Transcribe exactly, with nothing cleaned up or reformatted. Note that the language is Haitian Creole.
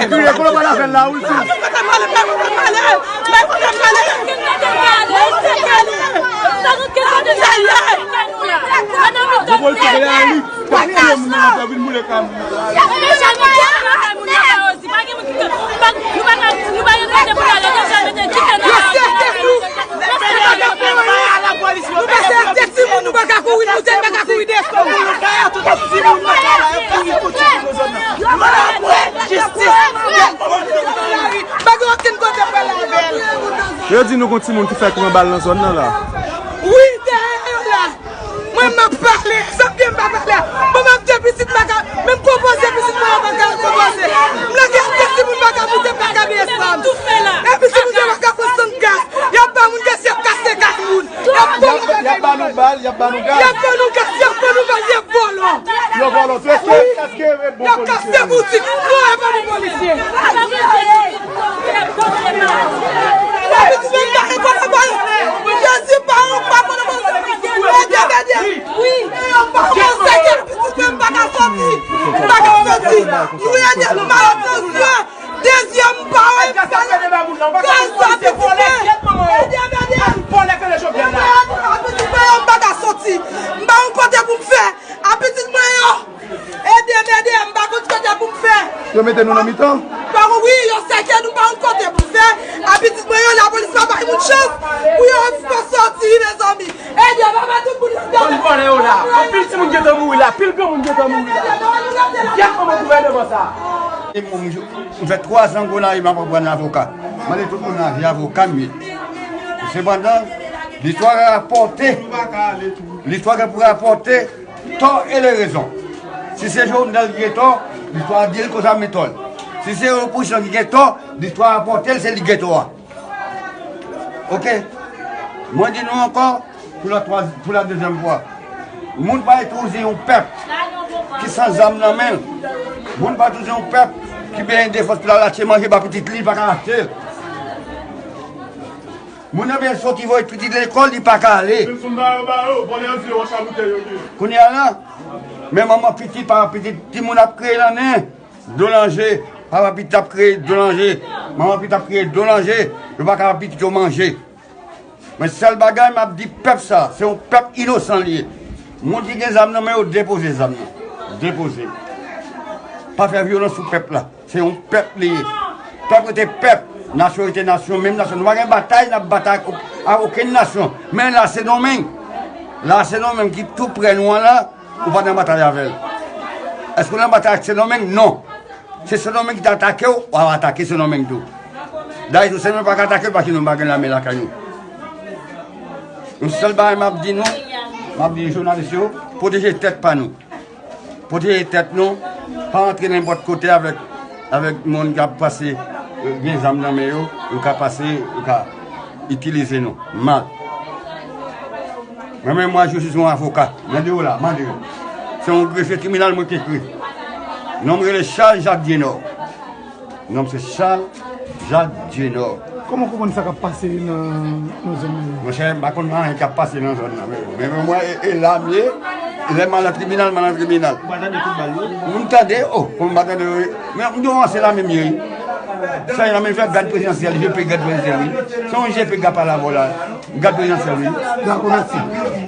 Kriye, kolo pa lavel la, wi, tou. Yo polisye la, li pa kriye moun nan, vin boule kay moun nan. Nou pase ak de timoun, nou pa ka kouri, nou pa ka kouri desann. Pa gen okenn kote pou al avè l. Yo di nou gon timoun ki fè pran bal nan zòn nan la. Wi, dèyè yo la. Mwen, m ap pale, sa m gen m pa pale. Bon, m ap di pitit m pa ka, menm konpoze pitit mwen yo pa ka konpoze. M nan gen de timoun pa ka moute, pa ka byen sanm. E pitit moun yo pa ka pran sann gaz. Y ap ba moun gaz, y ap kase kay moun. Y ap vòlò bagay moun. Y ap ba nou bal, y ap ba nou gaz. Y ap ba nou gaz, y ap ba nou bal, y ap vòlò. Yo vòlò, se, se, èske e bon polisye? Y ap kase boutik. Non, e pa bon polisye. Jezi pa yon pa bon polisye. Ede, ede. Wi. Pitit mwen pa ka soti. Pa ka soti. Nou ede nou malad nan zye. De zye m pa wè. Gras a pitit mwen. Ede, ede. Pitit mwen yo m pa ka soti. M pa yon kote pou m fè. A pitit mwen yo. Ede m, ede m, m pa konn kote pou m fè. Yo mete nou nan mitan? Ba wi, yo sèke nou pa yon kote pou fè. A pitit mwen yo, lapolis pa bay moun chans pou yo pa soti, mezanmi. Ede m, papa, tout moun yo. Bann vòlè yo la. Anpil timoun gentan mouri la, pil granmoun gentan mouri la. Gyèt manman gouvènman sa. E mwen, m fè twa zan Gonayiv m ap aprann avoka. Mande tout moun avi avoka m ye. Sepandan, listwa rapòte, listwa gen pou rapòte tò e le rezon. Si se Jovenel ki gen tò, listwa di l koz a men tò l. Si se opozisyon ki gen tò, listwa rapòte l se li gen tò a. Oke? Mwen di nou ankò, pou la twa, pou la dezyèm fwa. Moun pa etouze yon pèp ki san zam nan men l. Moun pa etouze yon pèp ki benyen defans pou l al achte manje ba pitit li, li pa ka achte l. Moun nan bezwen soti voye pitit lekòl, li pa ka ale. Kounye a la, men manman pitit, papa pitit, timoun ap kriye nan nen. Dlo nan je, papa pitit ap kriye dlo nan je, manman pitit ap kriye dlo nan je, yo pa ka ba pitit yo manje. Men sèl bagay m ap di pèp sa, se yon pèp inosan li ye. Moun ki gen zam nan men yo, depoze zam nan. Depoze. Pa fè vyolans sou pèp la. Se yon pèp li ye. Pèp rete pèp. Nasyon rete nasyon, menm nasyon. Nou pa gen batay, n ap batay ak, ak okenn nasyon. Men la Sendomeng. La Sendomeng ki tou prè nou an la, ou pa nan batay avè l. Èske w nan batay ak Sendomeng? Non. Se Sendomeng ki te atake w, w ap atake Sendomeng tou. Dayè, tou Sendomeng pa ka atake w, paske nou pa gen lame lakay nou. Yon sèl bagay m ap di nou, m ap di jounalis yo, pwoteje tèt pa nou. Pwoteje tèt nou, pa antre nenpòt kote avèk, avèk moun k ap pase, eh, gen zam nan men yo, yo ka pase, yo ka itilize nou mal. Mwen menm, mwen, je suis un avocat. Mande yo la, mande yo. Se yon grefye tribinal mwen ki ekri. Non m rele Charles Jacques Dienor. Non m se Charles Jacques Dienor. Kòman w konprann sa k ap pase nan, nan zòn nan? Monchè, m pa konn anyen k ap pase nan zòn nan. Men, men, men mwen, e, e la m ye, lè m al nan tribinal, m al nan tribinal. Ou pa tande kout bal yo? M tande, oh, kòman m pa tande yo? Men m di w se la menm ye, wi. Sa yo la menm fè gad prezidansyèl, je pe gad prezidansyèl, wi. Se yon je pe gad pa la vòla. Gad prezidansyèl, wi. Dakò, mèsi.